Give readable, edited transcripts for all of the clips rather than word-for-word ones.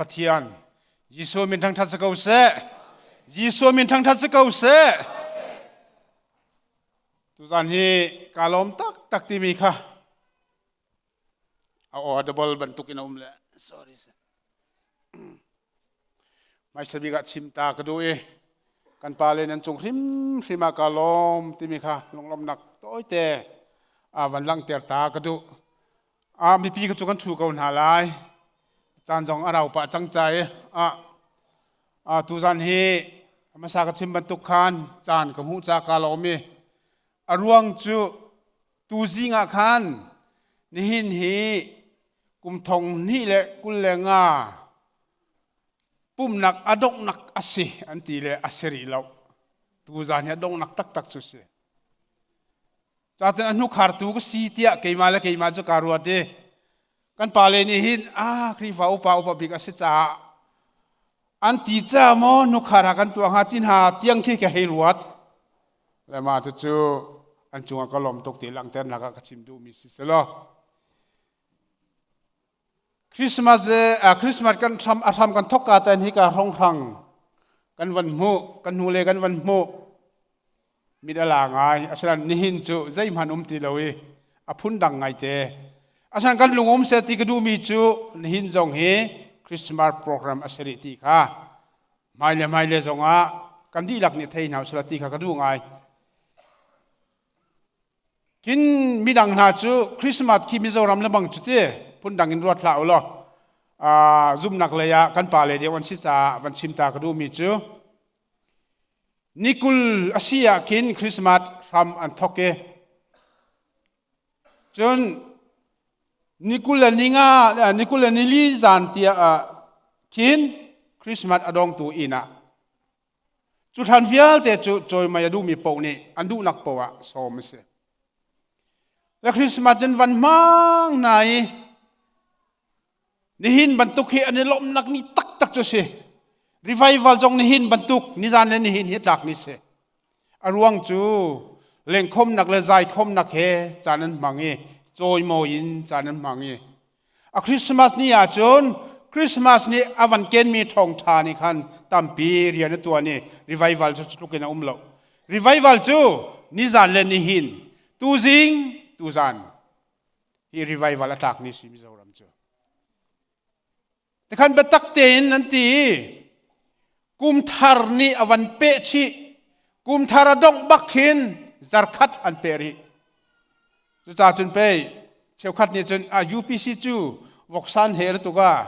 Pathian Jesuh min thangṭhat si ko seh. Jesuh min thangṭhat si ko seh. Tuzan hi kaa lawm taktak timi kha a audible bantuk in a um le sorry. Hmaisa bik ah chim ta ka duh i kan pa le nan cung hrimhrim ah kaa lawm timi kha lunglawmhnak tawite a van langhter ta ka duh. Ah mipi ka cu kan thu ko hna lai. Caan zong a rau pah cang ca i ah ah tuzan hi hmasa ka chim bantuk khan caan ka hmuh ca kaa lawm i a ruang cu tuzing ah khan nihin hi kum thong hnih le 25 pumnak a donghnak a si an ti le a si rih lo. Tuzan hi a donghnak taktak cu si. Cacun a hnukhartu ka si tiah keimah le keimah cu kaa ruat i kan pale nih hin ah Khrihfa upa upa bik a si caah an ti ca maw hnukhar ha kan tuah hnga ti hna tiang khi ka hei ruat. Le mah cucu an cungah ka lawm tuk ti langhternak ah ka chim duhmi si selaw. Christmas le Christmas kan hram a hram kan thok ka tan hi ka hronghang kan van hmuh kan hnu le kan van hmuh mit a la ngai asinain nihin cu zeihmanh um ti lo i a phun dang ngai te asinain kan lung um seh ti ka duhmi cu nihin zong hi Christmas program a si rih ti kha hmai le hmai le zongah kan dihlak nih thei hna usila ti kha ka duh ngai Kin midang hna cu Christmas khi Mizoram le bang cu ti phundang in ruat hlah u law zumnak lei ah kan pa le deuh an si caah van chim ta ka duhmi cu nikul a si ah khin Christmas hram an thok i cun nikul le ninga nikul le nili zan tiah khin Christmas a dongtu inn ah Cu thlan vialte cu cawimai a duhmi paoh nih an duhnak paoh ah sawm a si. Le Christmas cun van hmang hna i nihin bantuk hi an i lawmhnak ni taktak cu a si. Revival zong nihin bantuk nizan le nihin hi tlak ni si. A ruang cu lengkhomnak le zaikhomnak he caan an hmang i cawimawi in caan an hmang i A Christmas ni ahcun Christmas nih a van kenmi ṭhawngṭha nih khan tampi rian a tuan i revival cu tluk in a um lo. Revival cu nizan le nihin, tuzing, tuzan hi revival a tlak ni si Mizoram cu. Tikhan biatak tein nan ti i kum thar nih a van peh chih. Kum thar a dongh bak khin zarkhat an peh rih. Cucaah cun pei cheukhat nih cun a UPC cu voksan he tuk ah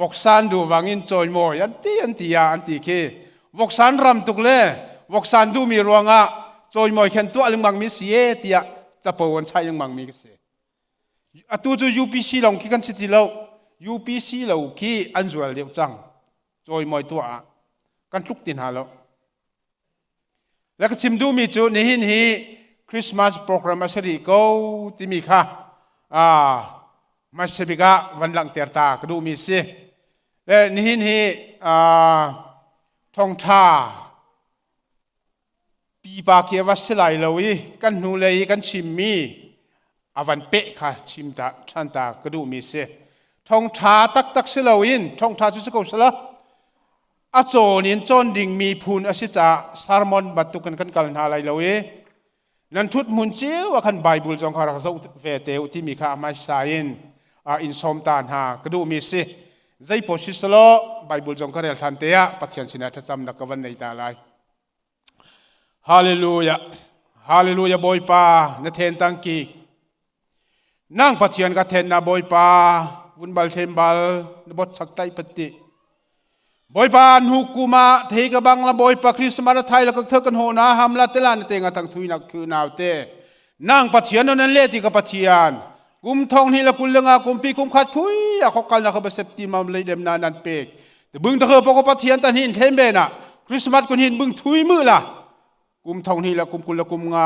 voksan du wangin cawimawi an ti an ti ah an ti khi voksan ram tuk le voksan duhmi ruangah cawimawi khen tuah lengmang mi si e tiah capo an chai lengmang mi ka si. Atu cu UPC lawng khi kan si ti lo. UPC lo khi an zual deuh cang. Cawimawi tuah ah kan tluk ti hna lo. Le ka chim duhmi cu nihin hi Christmas program a si rih ko timi kha hmasa bik ah van langhter ta ka duhmi si. Le nihin hi thawngṭha pipa khi a va si lai lo i kan hnulei i kan chimmi a van peh kha chim ta ṭhan ta ka duhmi si. Thawngṭha taktak si loin thawngṭha cu si ko sela a cawn in cawn dingmi phun a si caah sermon bantuk in kan kal hna lai lo i nan ṭhut hmun cio ah khan Bible zong kha rak zoh ve te u timi kha a hmaisa in in sawm ta hna ka duhmi si. Zei paoh si selaw Bible zong ka rel hlan te ah Pathian sinah thlacamnak ka van nei ta lai. Hallelujah. Hallelujah Bawipa na then tangki. Nang Pathian ka then na Bawipa vun bal them bal na bot sak tai patti. Bawipa nu kuma thei ka bang la Bawipa Christmas a thai la ka thak kan ho na ham la tela na te nga thang thui nak khu nau te. Nang Pathian non le ti ka Pathian. Kum thong ni la kul nga kum pi kum khat khui a khok kal na ka basep ti mam le dem na nan pek. Te bung ta ko Pathian tan hin them be na Christmas kun hin bung thui mu la kum thong ni la kum kul la kum nga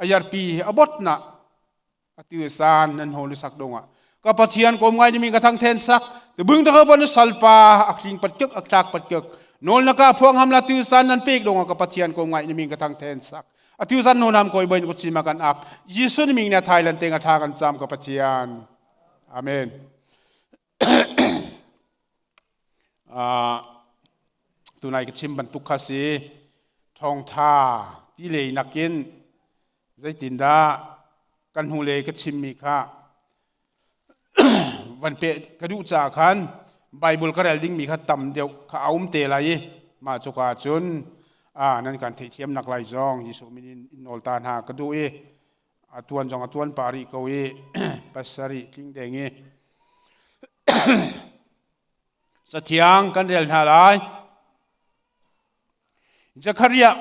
ayar pi abot na atu san nan ho lu sak donga ka Pathian kom ngai ni mi ka thang then sak te bung ta ko ban salpa akling pat kek aktlak pat kek nol na ka phuang ham la tu san nan pek donga ka Pathian kom ngai ni mi ka thang then sak atu san no nam koi boin ko chima kan ap Jesu ni ming na Thailand te nga tha kan cham ka Pathian amen. Tunai ka chim bantuk kha si. Thawngtha ti lei nakin zeitindah kan hnulei ka chimmi kha van pe ka duh caah khan Bible ka rel dingmi kha tam deuh kha a um te lai i mah cuka cun nan kan theihthiam nak lai zong Jesuh min in nawl ta hna ka duh i a tuan zong a tuan pa rih ko i pasarih tling deng i Cathiang kan rel hna lai. Zekhariah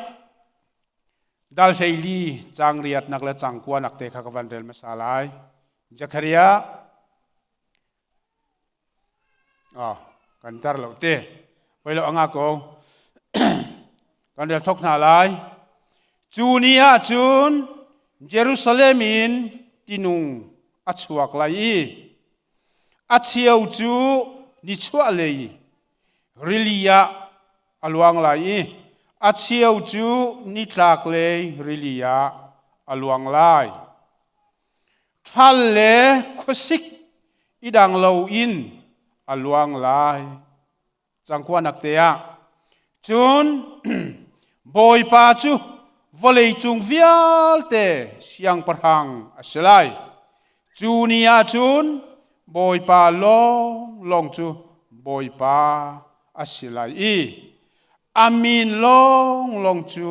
dal 14 cang riatnak le cang kuanak te kha ka van rel hmasa lai. Zekhariah oh, kan tar lo te. Poi lo anga ko. Kan rel thok hna lai. Cu ni ah cun Jerusalem in tinung a chuak lai i A cheu cu nichuahlei rili ah a luang lai i a cheu cu nitlaklei rili ah a luang lai. Ṭhal le khuasik i dang loin a luang lai. Cangkuanak te ah cun Bawipa cu vawleicung vialte siangpahrang a si lai. Cu ni ah cun Bawipa lawnglawng cu Bawipa a si lai i a min lawnglawng cu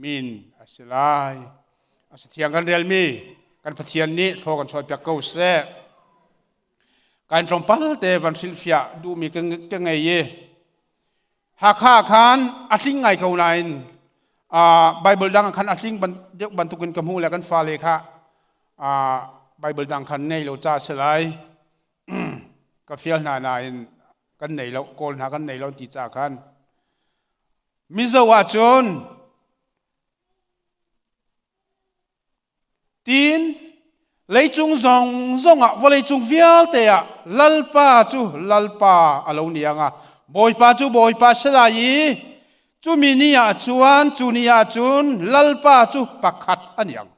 min a si lai. A si thiang kan relmi kan Pathian nih thlaw kan chuahpiak ko seh. Kain tlawmpal te van hrilhfiah duhmi ka ngei i Hakha khan a tling ngai ko nain Bible dang khan a tling deuh bantukin ka hmuh le kan fale kha Bible dang khan nei lo ca si lai ka fial hna nain kan nei lo kawl hna kan nei lo ti ca khan Mizo ahcun Tiin leicung zong zongah vawleicung vialte ah Lalpa cu Lalpa a lo niang a Bawipa cu Bawipa si lai i cumi ni ah cun cu ni ah cun Lalpa cu pakhat a niang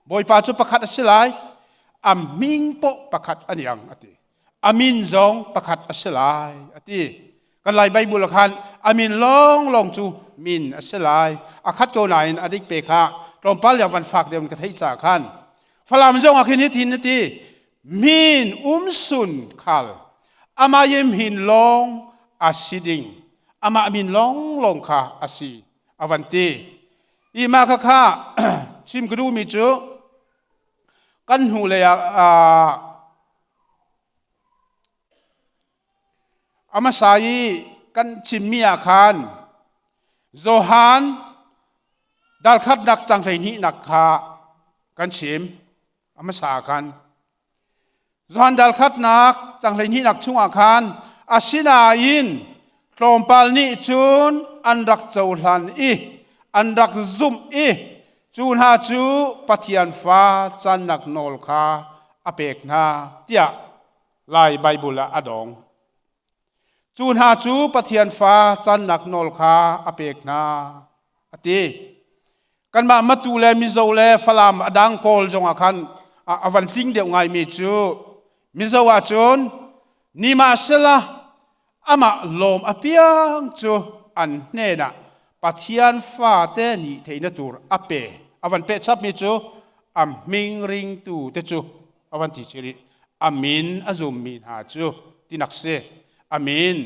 Bawipa cu pakhat a si lai a min poh pakhat a niang a ti a min zong pakhat a si lai a ti kan lai Bible ah khan a min lawnglawng cu min a si lai a khat ko nain a dik pe kha tlawmpal ya van fak deuh in ka theih ca khan Falam zong ah khin hitin a ti min umsun khal ama yem hin lawng a si ding amah min lawnglawng kha a si a van ti i mah kha kha chim ka duhmi cu kan hnu lei ah A hmasa i kan chimmi ah khan Johan dalkhatnak cang hleihnihnak kha kan chim. A hmasa ah khan Johan dalkhatnak cang hleihnihnak chungah khan asinain tlawmpal nih cun an rak cohlan i an rak zumh i cu hna cu Pathian fa cannak nawl kha a pek hna tiah Lai Baibal ah a dong. Cu hna cu Pathian fa cannak nawl kha a pek hna a ti. Kanmah Matu le Mizo le Falam a dang Kawl zongah khan a van tling deuh ngaimi cu Mizo ahcun Nimahsela amah lawm apiang cu an hnenah Pathian fate nih theihna tur a pe. A van peh chapmi cu a hming ringtu te cu a van ti chih rih. A min a zummi hna cu tinak si. A min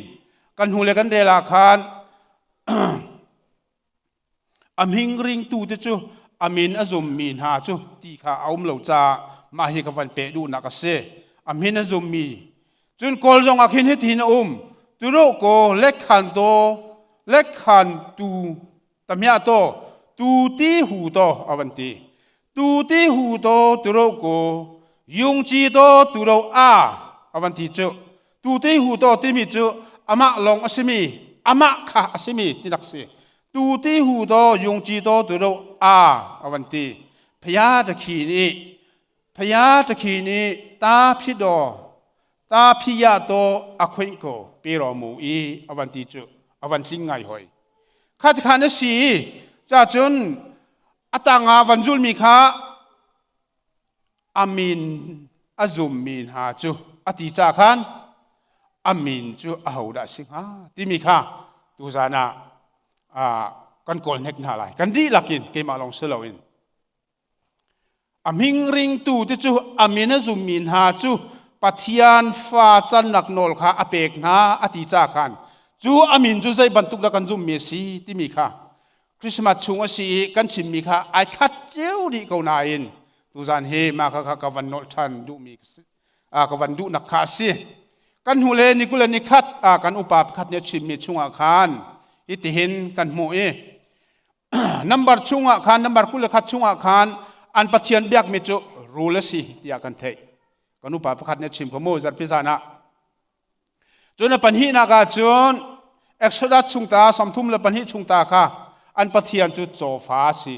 kan hnu le kan rel ah khan A hming ringtu te cu a min a zummi hna cu ti kha a um lo caah mah hi ka van peh duhnak a si. A min a zummi. Cun Kawl zong ah khin hitihin a um. Turu ko lekhan to lekhan tu tamia to tu ti hu to a van ti. Tu ti hu to turu ko yung chi to turo a a van ti cu. Tu ti hu to timi cu amah lawng a simi amah kha a simi tinak si. Tu ti hu to yung chi to tu do a a van ti. Phaya takhi nih phaya takhi nih ta phi do ta phi ya to a khuin ko pe ro mu i a van ti cu a van tling ngai hoi. Kha ti khan a si cha cun a tangah van zulmi kha a min a zummi hna cu a ti ca khan. A min cu ahodah a si hnga timi kha tuzan ah kan kawl hnek hna lai. Kan dihlak in keimah lawng si loin. A hming ringtu te cu a min a zummi hna cu Pathian fa cannak nawl kha a pek hna a ti ca khan cu a min cu zei bantuk dah kan zummi a si timi kha Christmas chung a si i kan chimmi kha ai khat cio dih ko nain tuzan hi mah kha kha ka van nolh ṭhan duhmi ka van duhnak kha a si. Kan hnu le ni 21 kan upa pakhat nih a chimmi chungah khan hitihin kan hmuh i number chungah khan number 21 chungah khan an Pathian biakmi cu rul a si tiah kan theih. Kan upa pakhat nih a chim ko mu zarhpi zan ah. Cun a pahnihnak ah cun Exodus chungta 32 chungta kha an Pathian cu cawfa a si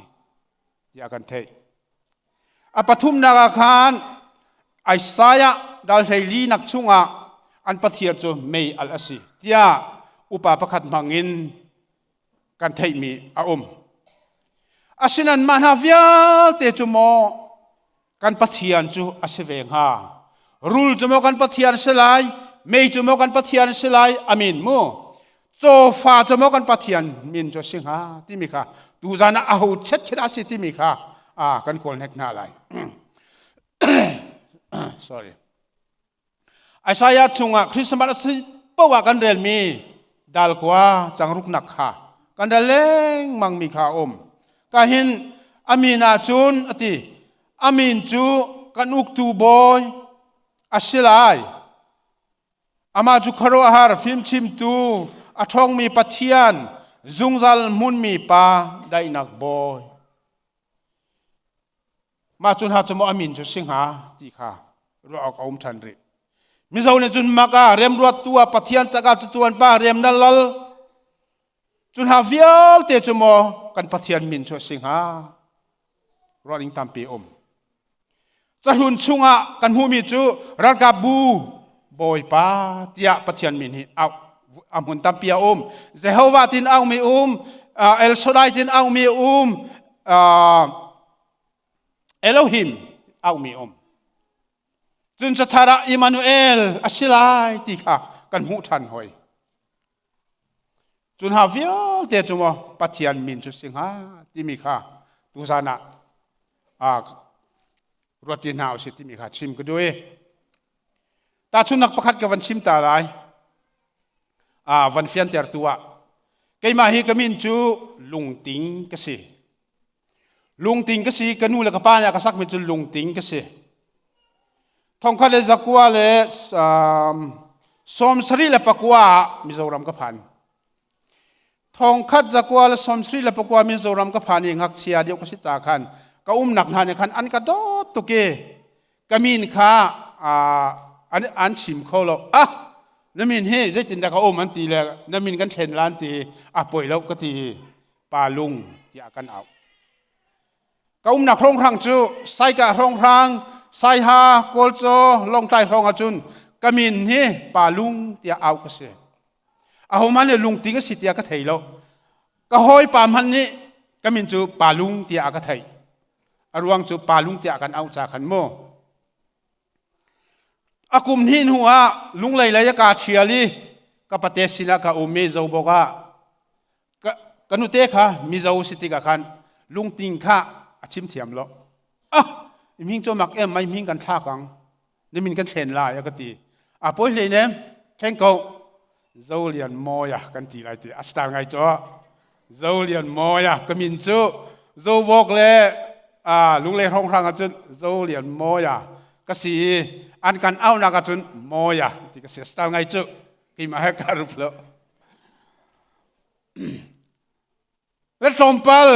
tiah kan theih. A pathumnak ah khan Isaiah dal 14 nak chungah an Pathian cu mei alh a si tiah upa pakhat hmangin kan theihmi a um. Asinain mah hna vialte cu maw kan Pathian cu a si ve hnga? Rul cu maw kan Pathian si lai? Mei cu maw kan Pathian si lai? Amin mu. Cawfa cu maw kan Pathian min cu a si hnga timi kha tuzan ah aho chet khin a si timi kha kan kawl hnek hna lai. Sorry. Isaiah chungah Christmas a si paoh ah kan relmi dalkua changruknak kha kan rel lengmang mi kha a um. Ka hin amin ah cun a ti amin cu kan uktu bawi a si lai. Amah cu khuaruahhar fimchimtu a ṭhawngmi Pathian zungzal hmunmi pa daihnak bawi. Mah cu hna cu maw a min cu si hnga ti kha ruah awk a um ṭhan rih. Mizo nih cun mak ah remruattu ah Pathian cakah cu tuan pa rem na lal. Cu hna vialte cu maw kan Pathian min cu a si hnga? Ruah ding tampi a um. Cahlun chungah kan hmuhmi cu ralkapbu Bawipa tiah Pathian min hi auh a hmun tampi a um. Jehovah tin aumi um, El Shaddai tin aumi um, Elohim aumi um. Cun cathar ah Emmanuel a si lai ti kha kan hmuh ṭhan hoi. Cun ha vialte cu maw Pathian min cu si hnga timi kha tuzan ah ruat ti hna usih timi kha chim ka duh i tahchunnak pakhat ka van chim ta lai. Van fianter tu ah keimah hi ka min cu Lungting ka si. Lungting ka si, ka nu le ka pa nih a ka sakmi cu lungting ka si. 1974 ah Mizoram ka phan. 1974 Mizoram ka phan i ngakchia deuh ka si ca khan ka umnak hna nih khan an ka dawt tuk i ka min kha an chim kho lo. Ah, na min hi zeitindah ka um an ti le na min kan thlen lan ti a poi lo ka ti. Pa Lung tiah kan auh. Ka umnak hrawnghrang cu Saikah hrawnghrang, Saiha, Kawlcaw, Lawngtlai hrawng ahcun ka min hi Pa Lung tiah auh ka si. Ahohmanh nih lungting a si tiah ka thei lo. Ka hawipa hmanh nih ka min cu Pa Lung tiah a ka theih. A ruang cu Pa Lung tiah kan auh ca khan mu. A kum hnih hnu ah Lunglei lei a kaa ṭhial i ka pate sinah ka um i Zobawk ah ka nute kha Mizo si tikah khan lungting kha a chim thiam lo. Ah, hming cu mak em mai hming kan thlak ang. Na min kan thlen lai a ka ti. A pawi hlei nem, thleng ko. Zo Lian Mawia kan ti lai ti a star ngai cu. Zo Lian Mawia ka min cu Zobawk le Lunglei hrawnghrang ahcun Zo Lian Mawia ka si i an kan auhnak ahcun Mawia ti ka si. Star ngai cu keimah he ka rup lo. Le tlawmpal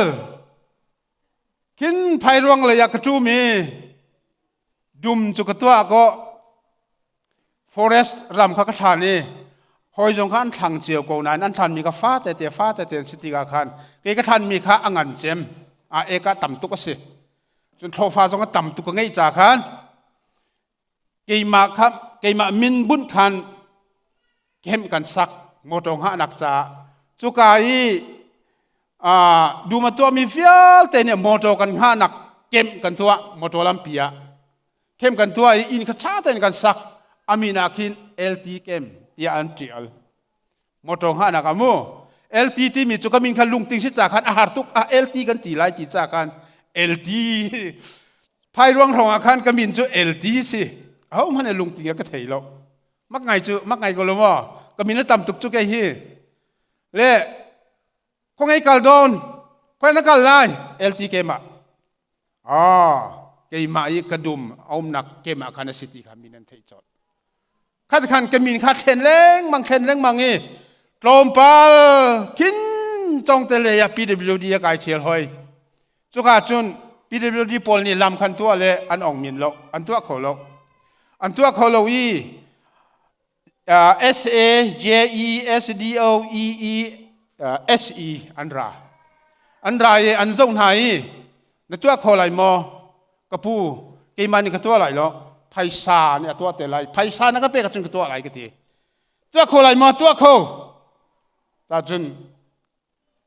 khin phairuang lei ah ka ṭum i dum cu ka tuah ko forest ram kha ka thlan i hawi zong kha an thlang cio ko nain an thlanmi kha fa tete fa tete an si tikah khan kei ka thlanmi kha a ngan cem a eka tam tuk a si cun thlawhfa zong a tam tuk ka ngeih ca khan keimah kha keimah min bunh khan kem kan sak motor hngahnak caah cuka i dum a tuahmi vialte nih motor kan hngahnak kem kan tuah motor lampi ah kem kan tuah i inn kha ṭha tein kan sak a min ah khin LT kem. tiah an ṭial. Motor hngahnak ah mu LT timi cu ka min kha lungting si ca khan a har tuk ah LT kan ti lai ti ca khan LT phai ruang hrawng ah khan ka min cu LT si. Aho hmanh lungting ka thei lo. Mak ngai cu mak ngai ko lo maw? Ka min a tam tuk cu kei hi. Le Kho ngei kal dawn. Khoi na kal lai? LT keimah. Ah, keimah i ka dum a umnak keimah khan a si ti kha min an theih colh. Khat khan ka min kha thlen lengmang thlen lengmang i tlawmpal khin cong te le ya PWD a kai thial hoi. Cuka cun PWD pawl nih lam khan tuah le an ong min lo, an tuah kho lo. An tuah kho lo i S A J E S D O E E S E an ra. An ra i an zoh hna i na tuah kho lai maw? Ka pu, keimah nih ka tuah lai lo. Phaisa nih a tuah te lai. Phaisa na ka pek ahcun ka tuah lai ka ti. Tuah kho lai maw? Tuah kho. Ta cun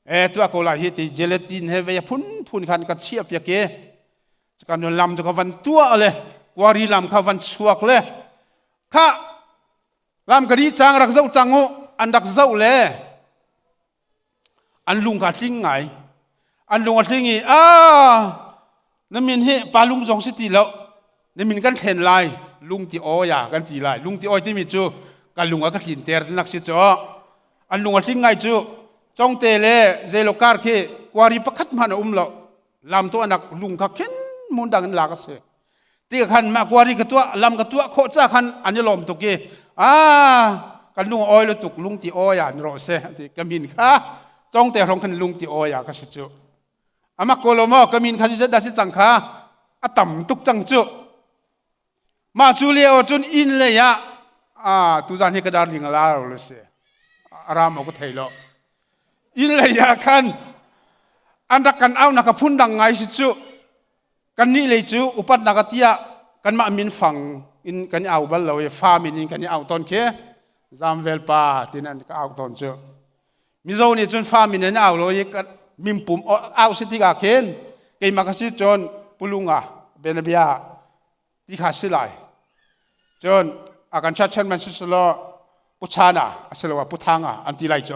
e tuah ko lai hi ti gelatin he vei phunphun khan ka chiah piak i kan lam cu ka van tuah le kuari lam kha van chuak le kha lam ka ri cang rak zoh cang u an rak zoh le an lung kha tling ngai an lung a tling i a na min hi pa lung zong si ti lo na min kan thlen lai lung ti awi ah kan ti lai lung ti awi timi cu ka lung a ka tlin ter tinak si cu an lung a tling ngai cu congte le zeilo kar khi kuari pakhat hmanh a um lo lam to anak lung kha khin mun dang in lak a si ti khan ma kuari ka tuah lam ka tuah khawh cha khan an i lawm tuk i a kan lung oi lo tuk lung ti oi ah ro se ti ka min kha congte hrong khan lung ti oi ah ka si cu amak ko lo maw ka min kha si da si cang kha a tam tuk cang cu Mah cu lio cun inn lei ah ah tuzan hi ka darling a la lo si. A ram ka thei lo. Inn lei ah khan an rak kan au nak a phun dang ngai si cu. Kan nih lei cu upatnak a tiah kanmah min fang in kan i au bal lo i fa min in kan i au tawn khi Zamvel pa tin an ka au tawn cu. Mizo nih cun fa min an au lo i min pum au si tikah khin keimah ka si cun pulunga benabia ti kha si lai cun a kan chan man si law puchana asiloah puthanga an ti lai cu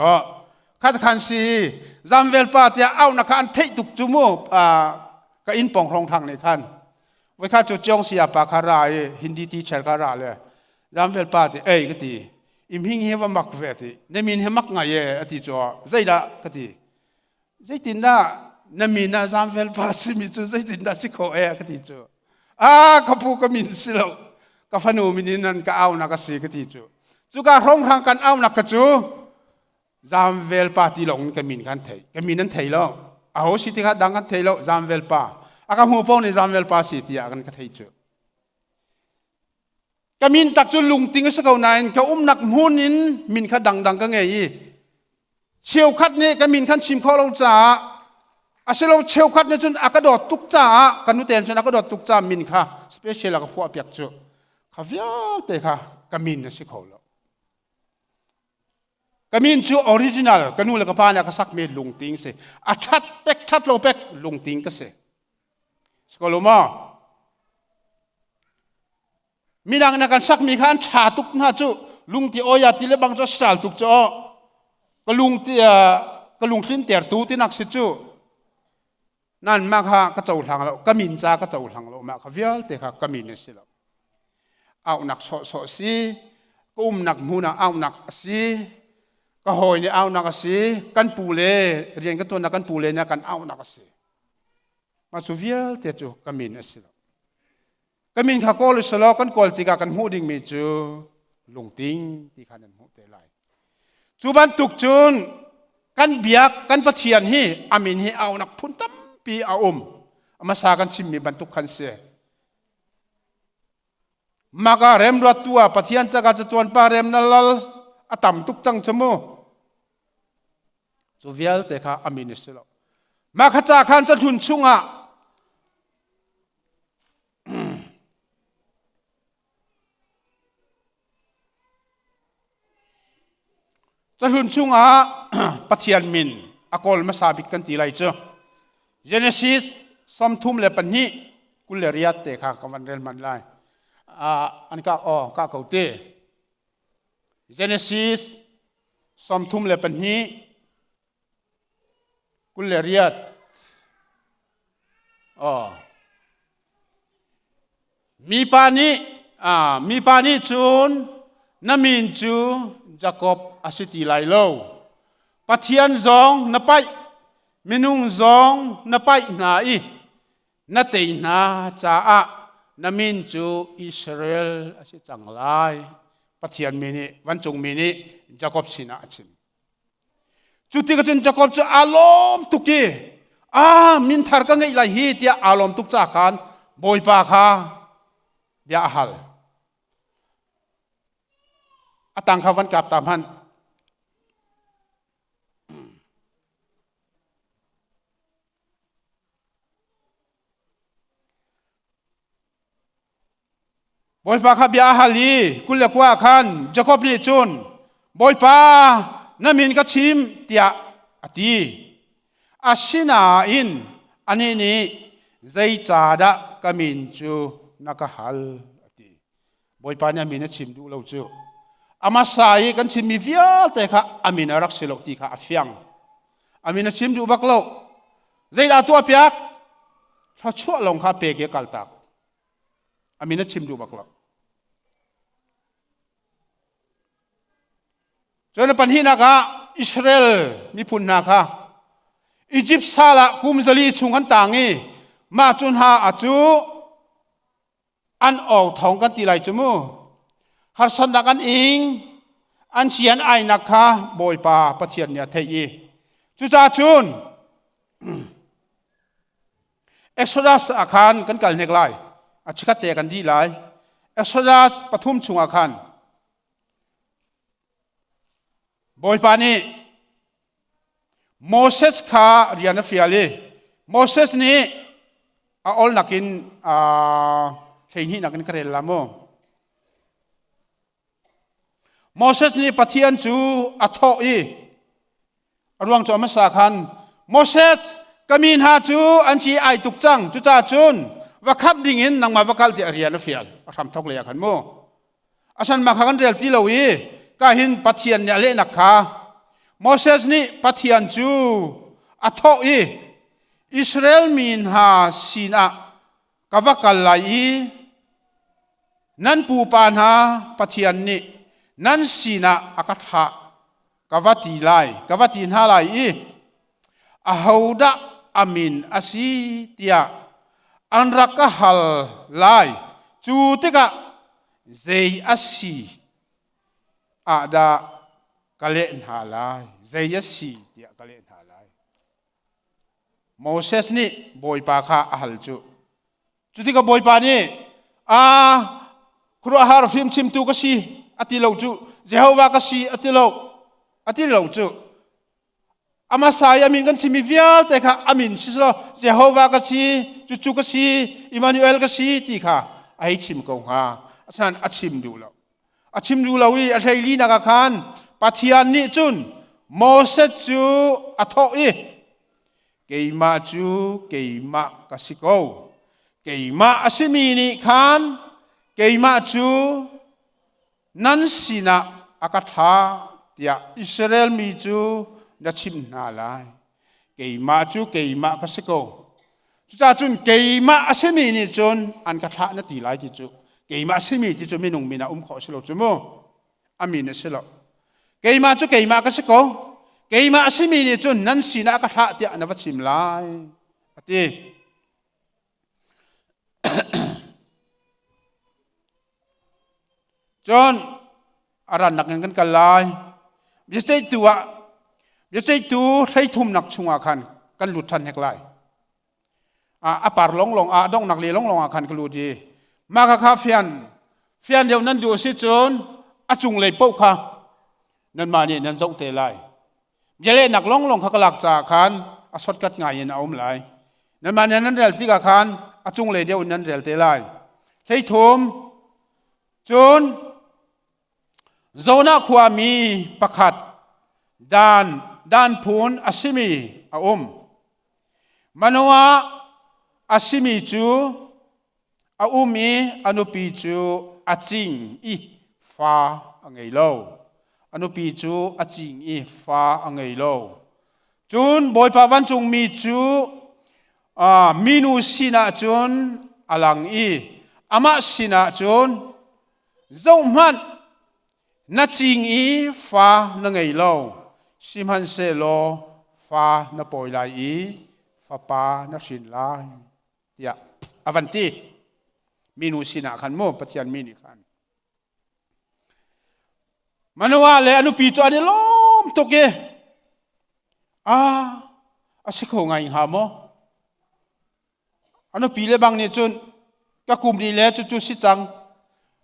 khat khan si zamvel pa tiah au na kha an theih tuk cu mu ka inn pong hrong thang nih khan voi kha cu chiong sia pa kha ra i hindi teacher kha ra le zamvel pa ti ei ka ti im hing hi va mak ve ti na min hi mak ngai e ati cu zeidah ka ti Zeitindah na min ah zaangvel pa simi cu zeitindah si khawh e ka ti cu. A ka pu ka min si lo. Ka fanu min in nan ka aunak a si ka ti cu. Cuka hrawnghrang kan aunak ka cu zaangvel pa ti lawng in ka min kan thei. Ka min an thei lo. Aho si ti kha dang kan thei lo zaangvel pa. A ka hmu paoh nih zaangvel pa si tiah kan ka thei cu. Ka min tak cu lungting a si ko nain ka umnak hmun in min kha dangdang ka ngei i cheukhat nih ka min khan chim khawh lo caah asilo cheukhat nih cun a ka dawt tuk caah ka nuten cun a ka dawt tuk caah min kha special a ka phuah piak cu kha vialte kha ka min a si kho lo ka min cu original ka nu le ka pa nih a ka sakmi lungting si a that pek that lo pek lungting ka si Sikoloma midang na kan sakmi kha an ṭha tuk hna cu lungti oia ti le bang cu style tuk cu ka lungti ka lungtlin tertu tinak si cu nan mah kha ka cohlang lo ka min ca ka cohlang lo mah kha vialte kha ka min a si lo aunak sawhsawh si ka umnak hmun ah aunak a si ka hawi nih aunak a si kan pu le rian ka tuannak kan pu le nih kan aunak a si Mah cu vialte cu ka min a si lo. Ka min kha kawl u law kan kawl tikah kan hmuh dingmi cu lungting ti kha nan hmuh te lai. Cu bantuk cun kan biak kan Pathian hi a min hi aunak phun tampi a um. A hmasa kan chimmi bantuk khan si. Maka remruattu ah Pathian caka catuan pa rem na lal a tam tuk cang cu mu. Cu vialte kha a min a si lo. Mah kha ca khan cahlun chungah cahlun chungah Pathian min a kawl hmasa bik kan ti lai cu Genesis 32 28 te kha ka van rel hman lai. An ka oh ka ko te. Genesis 32 28. Oh. Mipa nih mipa nih cun na min cu Jakob a si ti lai lo. Pathian zong na paih, minung zong na paih hna i na tei hna caah na min cu Israel a si cang lai. Pathian mi nih vancungmi nih Jakob sinah a chim. Cu tikah cun Jakob cu aa lawm tuk i a min thar ka ngeih lai hi tiah aa lawm tuk ca khan Bawipa kha bia a hal. A tang kha van kap ta hmanh. Bawipa kha bia a hal i 29 khan Jakob nih cun Bawipa na min ka chim tiah a ti. Asinain anih nih zeicahdah ka min cu na ka hal a ti. Bawipa nih a min a chim duh lo cu. Amasa i kan chimmi vialte kha a min a rak si lo ti kha a fiang. A min a chim duh bak lo. Zeidah tuah piak? Thluachuah lawng kha pek i a kaltak. A min a chim duh bak lo. Cun pahnihnak ah Israel miphun hna kha Egypt sal ah kum 400 chung an tang i mah cu hna a cu an awng thawng kan ti lai cu mu. Harsatnak an ing, an si an ainak kha Bawipa Pathian nih a theih i cucaah cun Exodus ah khan kan kal hnek lai. A chikhat te kan dih lai. Exodus 3 chungah khan Bawipa nih Moses kha rian a fial i Moses nih a ol nakin 12 nakin ka rel la mu. Moses nih Pathian cu a thawh i a ruang cu a hmasa khan Moses ka mi hna cu an ci ai tuk cang cucaah cun va khamh dingin nangmah va kal tiah rian a fial a hram thok lei ah khan mu. Asan mah kha kan rel ti lo i ka hin Pathian nih a lehnak kha Moses nih Pathian cu a thawh i Israel mi hna sinah ka va kal lai i nan pupa hna Pathian nih nan sinah a ka thlah ka va ti lai ka va ti hna lai i ahodah a min a si tiah an rak ka hal lai. Cu tikah zei a si ah dah ka leh hna lai? Zei a si tiah ka leh hna lai? Moses nih Bawipa kha a hal cu. Cu tikah Bawipa nih a khuaruahhar fimchimtu ka si a ti lo cu Jehovah ka si a ti lo a ti lo cu Amasa i a min kan chimmi vialte kha a min si selaw Jehovah ka si, cucu ka si, Emmanuel ka si ti kha a hei chim ko hnga. Asinain a chim duh lo. A chim duh lo i a hleilinak ah khan Pathian nih cun Moses cu a thawh i keimah cu keimah ka si ko. Keimah a simi nih khan keimah cu nan sinah a ka thlah tiah Israel mi cu na chimh hna lai. Keimah cu keimah ka si ko. Cucaah cun keimah a simi nih cun an ka thlah na ti lai ti cu keimah a simi ti cu minung min ah um khawh a si lo cu mu. A min a si lo. Keimah cu keimah ka si ko. Keimah a simi nih cun nan sinah a ka thlah tiah na va chim lai a ti. Cun a rannak in kan kal lai. Biaceihtu ah biaceihtu 33nak chungah khan kan lut ṭhan hek lai. A par longlong a donghnak le longlong ah khan ka lut i mah kha kha fian fian deuh nan duh si cun a cunglei paoh kha nanmah nih nan zoh te lai. Bialehnak longlong kha ka lak caah khan a shortcut ngai in a um lai. Nanmah nih nan rel tikah khan a cunglei deuh in nan rel te lai. 13 cun Jonah khuami pakhat Dan Dan phun a simi a um. Manoah a simi cu a um i a nupi cu a cing i fa a ngei lo. A nupi cu a cing i fa a ngei lo. Cun Bawipa vancungmi cu minu sinah cun a lang i amah sinah cun, Zohhmanh, na cing i fa na ngei lo, sihmanhsehlaw fa na pawi lai i fapa na hrin lai, tiah a van ti. Minu sinah khan mu, Pathian mi nih khan. Manoah le a nupi cu an i lawm tuk i a si kho ngai hnga maw? A nupi le bang nih cun ka kum ni le cucu si cang,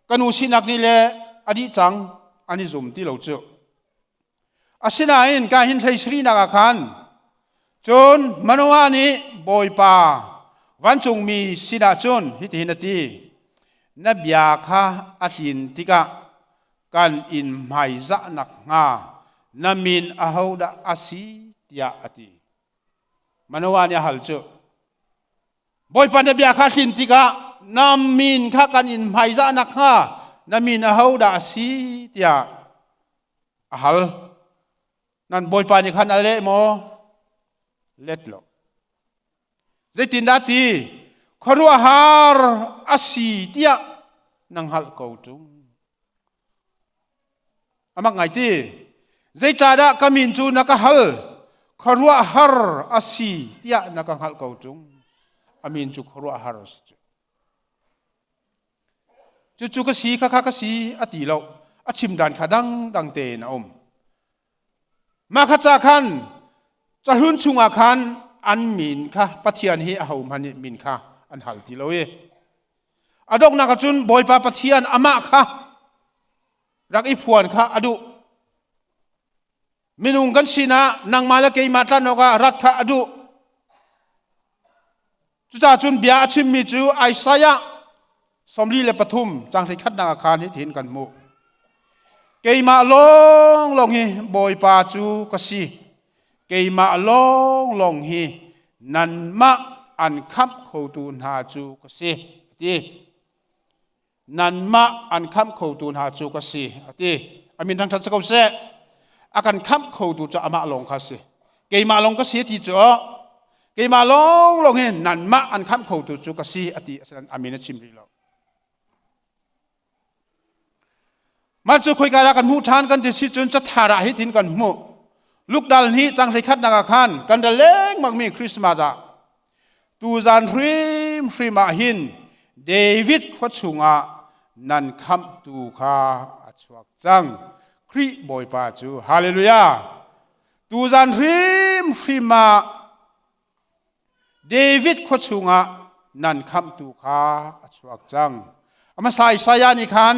ka nu sinak ni le a dih cang, an i zum ti lo cu. Asinain ka hin hlei sarinak ah khan cun Manoah nih Bawipa vancungmi sinah cun hitihin a ti, Na bia kha a tlin tikah kan in hmaizah nakhnga na min ahodah a si tiah a ti. Manoah nih a hal cu, Bawipa na bia kha tlin tikah na min kha kan in hmaizah nakhnga na min ahodah a si tiah a hal. Nan Bawipa nih khan a leh maw? Let lo. Zeitindah ti? Khuaruahhar a si tiah na hngalh ko ṭung. Amak ngai ti. Zeicahdah ka min cu na ka hal? Khuaruahhar a si tiah na ka hngalh ko ṭung. A min cu khuaruahhar a si cu. Cucu ka si, khakha ka si a ti lo. A chim dan kha dangdang tein a um. Mah kha ca khan cahlun chungah khan an min kha Pathian hi ahohmanh nih min kha an hal ti lo i a donghnak ah cun Bawipa Pathian amah kha rak i phuan kha a duh. Minung kan sinah nangmah le keimah tlan awkah rat kha a duh. Cucaah cun bia a chimmi cu Isaiah 43 caang 11 ah khan hitihin kan hmuh. Keimah lawnglawng hi Bawipa cu ka si. Keimah lawnglawng hi nanmah an khamh khotu hna cu ka si, a ti. Nanmah an khamh khotu hna cu ka si, a ti. A min thangṭhat si ko seh. A kan khamh khotu cu amah lawng kha a si. Keimah lawng ka si ti cu keimah lawnglawng hi nanmah an khamh khotu cu ka si a ti. Asinain a min a chim rih lo. Mah cu khoika dah kan hmuh ṭhan kan ti si cun cathar ah hitin kan hmuh. Luke dal hnih cang 11 ah khan kan ra lengmangmi Christmas ah tuzan hrimhrim ah hin David khua chungah nan khamhtu kha a chuak cang. Khrih Bawipa cu Hallelujah. Tuzan hrimhrim ah David khua chungah nan khamhtu kha a chuak cang. A hmasa Isaiah nih khan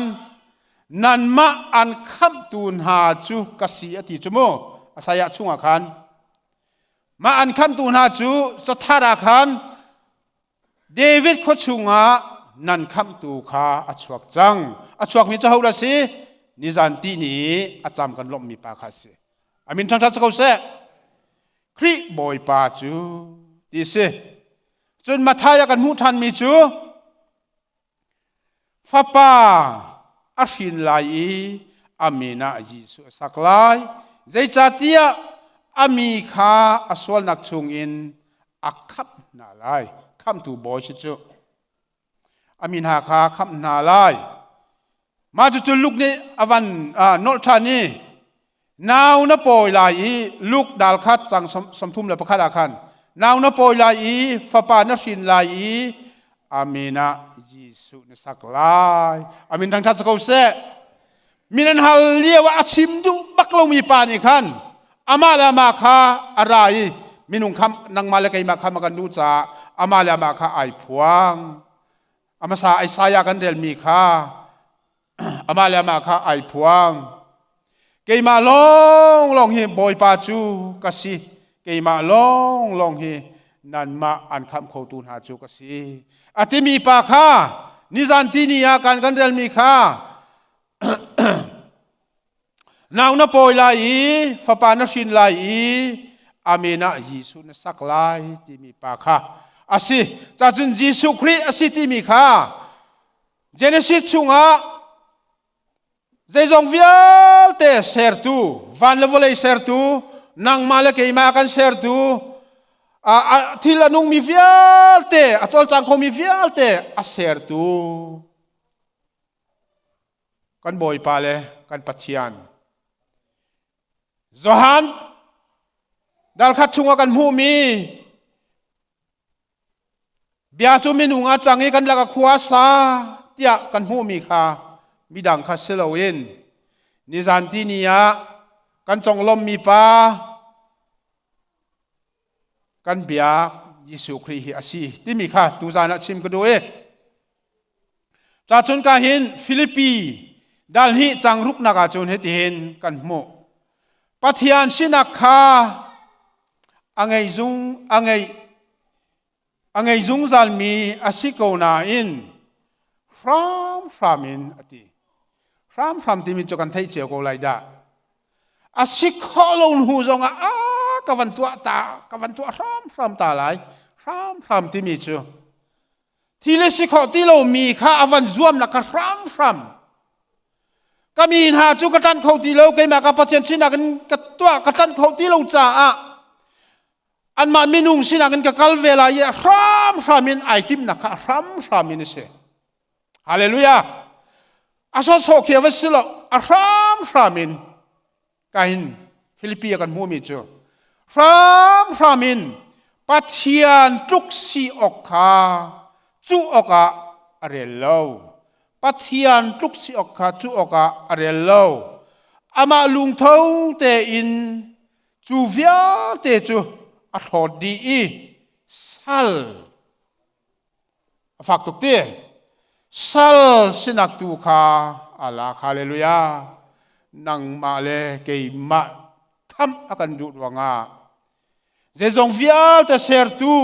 nanmah an khamhtu hna cu ka si a ti cu mu. Isaiah chungah khan mah an khamhtu hna cu cathar ah khan David khua chungah nan khamhtu kha a chuak cang. A chuakmi cu hodah si? Nizan ti ni a cam kan lawmhmi pa kha a si. A min ṭhangṭhat si ko seh. Khrih Bawipa cu ti si. Cun Matthai ah kan hmuh ṭhanmi cu fapa a hrin lai i a min ah Jesuh a sak lai. Zeicahtiah a mi kha a sualnak chungin a khamh hna lai. Khamhtu bawi si cu. A mi hna kha khamh hna lai. Mah cucu Luke nih a van nolh ṭhan i nau na pawi lai i Luke dal khat cang 31 ah khan nau na pawi lai i fapa na hrin lai i amen ah Jesuh na sak lai. Amin thangṭhat si ko seh. Min an hal lio ah a chim duh bak lomi pa nih khan amah le amah kha a ra i minung kha nangmah le keimah kha ma kan duh caah amah le amah kha ai phuang. A hmasa Isaiah kan relmi kha amah le amah kha ai phuang. Keimah lawnglawng hi Bawipa cu ka si. Keimah lawnglawng hi nanmah an khamh khotu hna cu ka si. A timi pa kha nizan tini ah kan kan relmi kha nau na pawi lai i fapa na hrin lai i amen ah Jesuh na sak lai timi pa kha a si. Cacun Jesuh Khrih a si timi kha Genesis chungah. Zeizong vialte sertu, van le vawlei sertu, nangmah le keimah kan sertu, thil a nungmi vialte, a cawlcang khomi vialte a sertu kan Bawipa le kan Pathian. Johan dalkhat chungah kan hmuhmi Bia cu minung ah cang i kan lak a khua sa tiah kan hmuhmi kha midang kha si loin nizan tini ah kan conglawmmi pa kan biak Jesuh Khrih hi a si timi kha tuzan ah chim ka duh i ca cun ka hin Filipi dal hnih cang ruknak ah cun hitihin kan hmuh Pathian sinak kha a ngei zung a ngei a ngei zungzalmi a si ko nain hramhram in a ti. Hramhram timi cu kan theih cio ko lai dah. A si khawh lo hnu zongah a ka van tuah ta ka van tuah hramhram ta lai hramhram timi cu thil a si khawh ti lomi kha a van zuamnak kha hramhram ka mi hna cu ka ṭanh kho ti lo keimah ka Pathian sinak in ka tuah ka ṭanh kho ti lo caah anmah minung sinak in ka kal ve lai i a hramhram in ai timhnak kha a hramhram in a si. Hallelujah! A sawsawh khi a va si lo, a hramhram in kahin Filipi a kan hmuhmi cu hramhram in Pathian tluk si awk kha cuh awkah a rel lo. Pathian tluk si awk kha cuh awkah a rel lo. Amah lungtho tein cu vialte cu a hlawt dih i sal a fak tuk ti sal sinak tu kha a lak hallelujah nangmah le keimah khamh a kan duh ruangah zeizong vialte sertu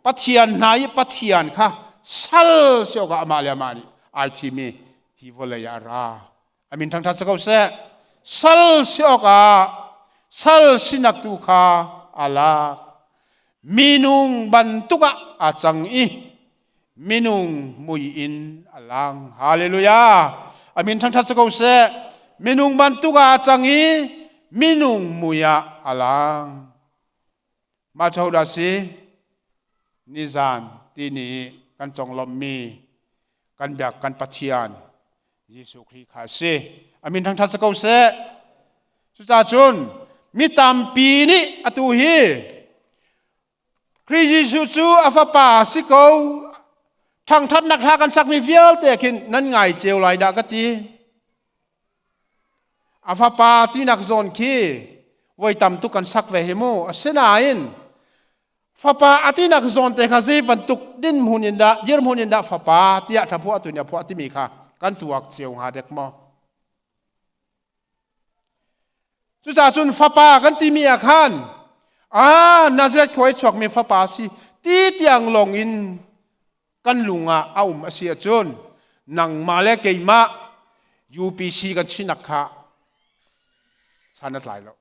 Pathian hna i Pathian kha sal si awkah amah le amah nih ai thim i hi vawlei ah a ra A min thangṭhat si ko seh. Sal si awkah sal sinak tu kha aa lak. Minung bantuk ah aa cang i minung mui in a lang. Hallelujah. A min thangṭhat si ko seh. Minung bantuk ah aa cang i minung mui ah a lang. Mah cu hodah si? Nizan tini kan conglawmhmi kan biak kan Pathian Jesuh Khrih kha a si. A min thangṭhat si ko seh. Cucaah cun mi tampi nih atu hi Khrih Jesuh cu a fapa a si ko. Thangṭhatnak hla kan sakmi vialte khin nan ngai cio lai dah ka ti. A fapa tinak zawn khi voi tam tuk kan sak ve hi mu. Asinain fapa a tinak zawn te kha zei bantuk dinhmun in dah dirhmun in dah fapa tiah tha phuah tu nih a phuah timi kha kan tuak cio hnga dek maw? Cucaah cun fapa kan timi ah khan ah Nazareth khua i chuakmi fapa si ti tiang lawng in kan lung ah a um a si ahcun nangmah le keimah UPC kan sinak kha san a tlai lo.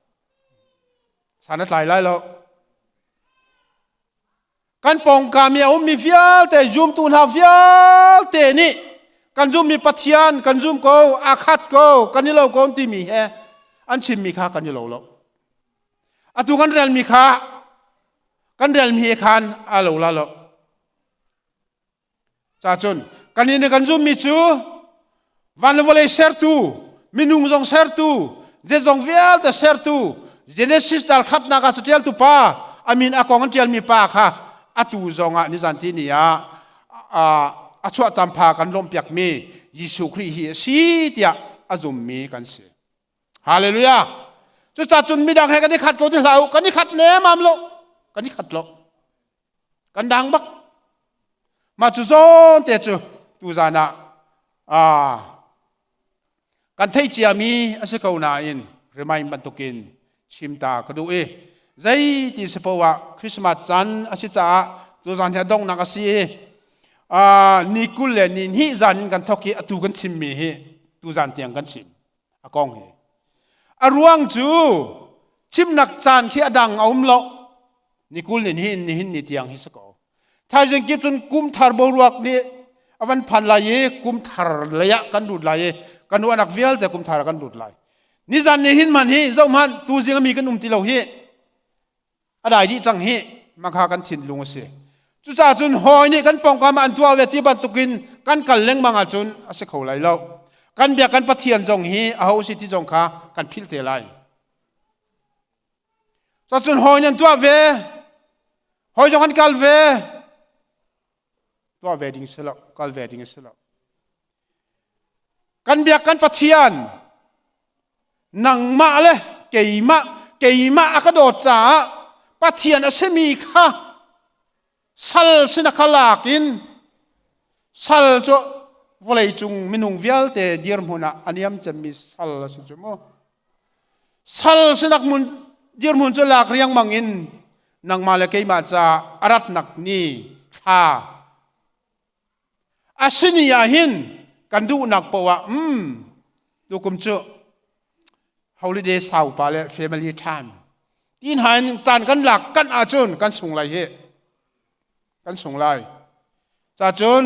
San a tlai lai lo. Kan pawngkam i a ummi vialte zumtu hna vialte nih kan zummi Pathian kan zum ko, a khat ko, kan i lo ko timi he an chimmi kha kan i lo lo. Atu kan relmi kha kan relmi he khan a lo la lo. Cacun kan nih kan zummi cu van le vawlei sertu, minung zong sertu, zeizong vialte sertu, Genesis dal khatnak ah catialtu pa, a min a kong an tialmi pa kha atu zong ah nizan ti ni ah a chuah campha kan lawmhpiakmi Jesuh Khrih hi a si tiah a zummi kan si. Hallelujah. Cucaah cun midang he kan i khat ko ti hlah u, kan i khat nemam lo, kan i khat lo. Kan dang bak. Mah cu zawn te cu tuzan ah kan theih ciami a si ko nain remind bantukin chim ta ka duh i zei ti si poah ah Christmas caan a si caah tuzan hi a donghnak a si i ni 20 le ni hnih zan in kan thok i atu kan chimmi hi tuzan tiang kan chim a kong hi a ruang cu chimnak caan khi a dang a um lo ni 20 ni hin nihin ni tiang hi si ko thaizing kip cun kum thar boruak nih a van phan lai i kum thar lei ah kan lut lai i. Kan ruahnak vialte kum thar kan lut lai. Nizan ni hin man hi zohman tu zing mi kan um ti lo hi. A dai dih cang hi makha kan thinlung a si. Cucaah cun hawi nih kan pawngkam ah an tuah ve ti bantukin kan kal lengmang ahcun a si kho lai lo. Kan biak kan Pathian zong hi aho si ti zong kha kan philh te lai. Cucun hawi nih an tuah ve, hawi zong an kal ve. Tuah ve ding si lo, kal ve ding si lo. Kan biak kan Pathian nangmah le keimah keimah a ka dawt caah Pathian a simi kha sal sin a ka lak in sal cu vawlei cung minung vialte dirhmun ah a niam cemmi sal a si cu mu. Sal sinak mun dirhmun cu lak riangmang in nangmah le keimah ca a ratnak ni thla a sini ah hin kan duhnak poah tukum cu holiday saupa le family time tin hain caan kan lak kan ahcun kan sung lai hi kan sung lai ca cun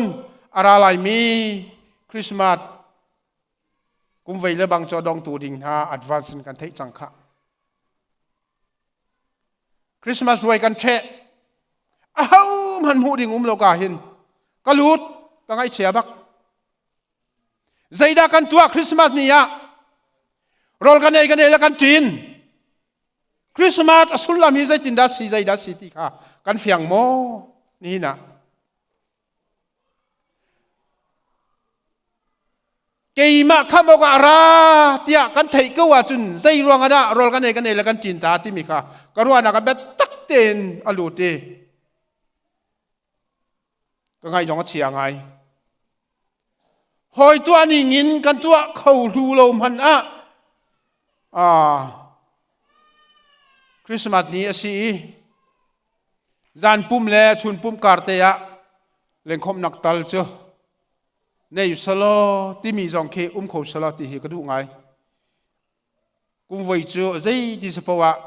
a ra laimi Christmas kum vei le bang cu dongtu ding hna advance in kan theih cang kha Christmas ruai kan ṭheh aho hmanh hmuh ding um lo ka hin ka lut ka ngaihchia bak zeidah kan tuah Christmas ni ah rawl kan ei kan ei le kan ṭin Christmas a sullam hi zeitindah si zeidah si ti kha kan fiang maw nihin ah Keimah khamh awkah a ra tiah kan theih ko ahcun zei ruangah dah rawl kan ei kan ei le kan ṭin ta timi kha ka ruahnak ah biatak tein a lut i ka ngaih zong a chia ngai. Hawi tuah ning in kan tuah kho hlu lo hmanh ah Christmas ni a si i zan pum le chun pum kar te ah lengkhawmhnak tal cu nei selaw timi zong khi um kho selaw ti hi ka duh ngai. Kum voi cu zei ti si poah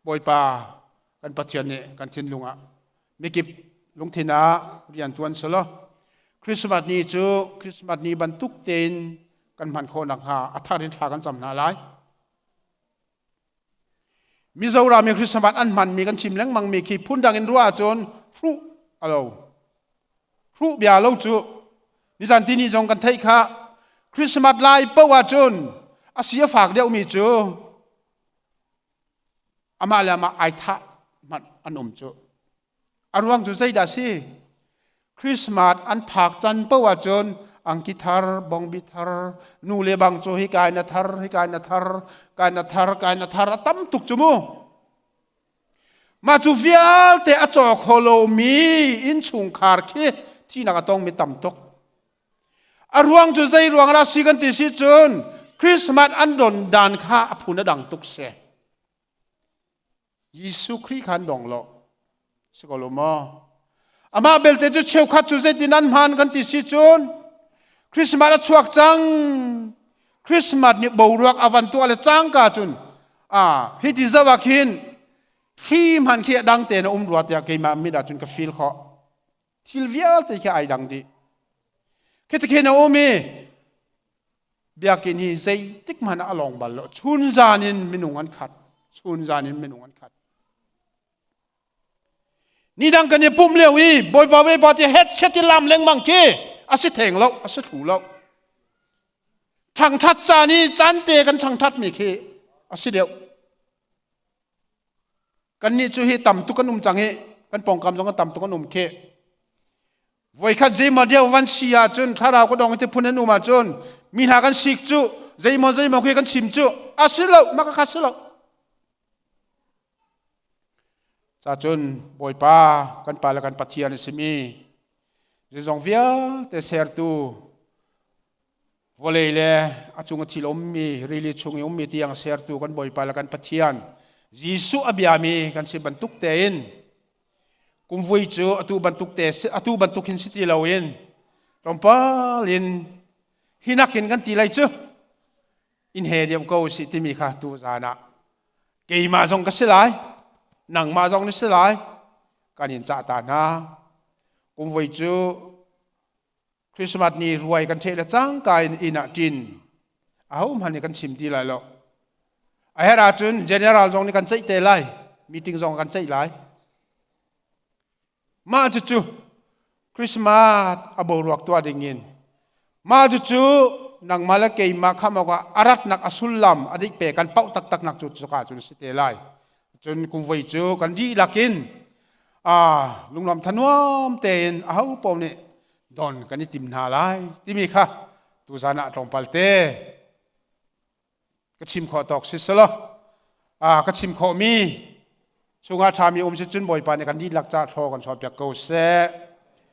Bawipa kan Pathian nih kan thinlung ah mikip lungthin ah rian tuan selaw Christmas ni cu Christmas ni bantuk tein kan hman khawh nakhnga a thar in thla kan cam hna lai. Mizoram i Christmas an hmanmi kan chim lengmangmi khi phundang in ruah ahcun hruh a lo. Hruh bia lo cu nizan tini zong kan theih kha Christmas lai paoh ahcun a si a fak deuhmi cu amah le amah ai thah hmanh an um cu. A ruang cu zeidah si? Christmas an phak can paoh ahcun angki thar, bongbi thar, nu le bang cu hi kai na thar, hi kai na thar, kai na thar, kai na thar a tam tuk cu mu. Mah cu vialte a caw kho lomi innchungkhar khi thihnak a tongmi tam tuk. A ruang cu zei ruang dah si kan ti si cun Christmas an don dan kha a phun a dang tuk si. Jesuh Khrih kha an dong lo. Si ko lo maw? Amah belte cu cheukhat cu zeitin an hmaan kan ti si cun Christmas a chuak cang. Christmas nih boruak a van tuah le cangka cun ah hi ti zoh ah khin thli hman khi a dang tein a um rua tiah keimah mit ah cun ka feel khawh. Thil vialte khi ai dang dih. Khi ti khin a um i Biakinn hi zeitik hmanh ah a lawng bal lo. Chunzan in minung an khat. Chunzan in minung an khat. Ni dang kan i pumh lio i Bawipa Bawipa ti headset i lam lengmang khi a si theng lo, a si thlu lo. Thangthat caan i caan te kan thangthat mi khi a si deuh. Kannih cu hi tam tuk kan um cang i kan pawngkam zong tam tuk an um khi. Voikhat zeimaw deuh van si ahcun thlarau ka dong ti phun an um ahcun mi hna kan sik cu zeimaw zeimaw khi kan chim cu a si lo maka kha si lo. Cacun Bawipa kan pa le kan Pathian a simi zeizong vialte sertu Vawlei le a cung a thil ummi, rili chung i ummi tiang sertu kan Bawipa le kan Pathian Jesuh a biami kan si bantuk tein kumvui cu atu bantuk te atu bantuk hin si ti loin tlawmpal in hinak in kan ti lai cu in he diam ko si timi kha tu zan ah keimah zong ka si lai nangmah zong na si lai kan in cah ta hna kumvui cu Christmas ni ruai kan ṭheh le cangka in inn ah ṭin. Aho hmanh nih kan chim ti lai lo. A herh ahcun general zong nih kan ceih te lai. Meeting zong kan ceih lai. Mah cucu Christmas a boruak tuah dingin mah cucu nangmah le keimah khamh awkah a ratnak a sullam a dik pe kan pauh taktak nak cu cuka cun si te lai. Cun kum voi cu kan dihlak in lunglam thanuam tein aho paoh nih don kan i tim hna lai timi kha tuzan ah tlawmpal te ka chim khawh tawk si selaw ka chim khawhmi chungah ṭhami um si cun Bawipa nih kan dihlak ca thlaw kan chuahpiak ko seh.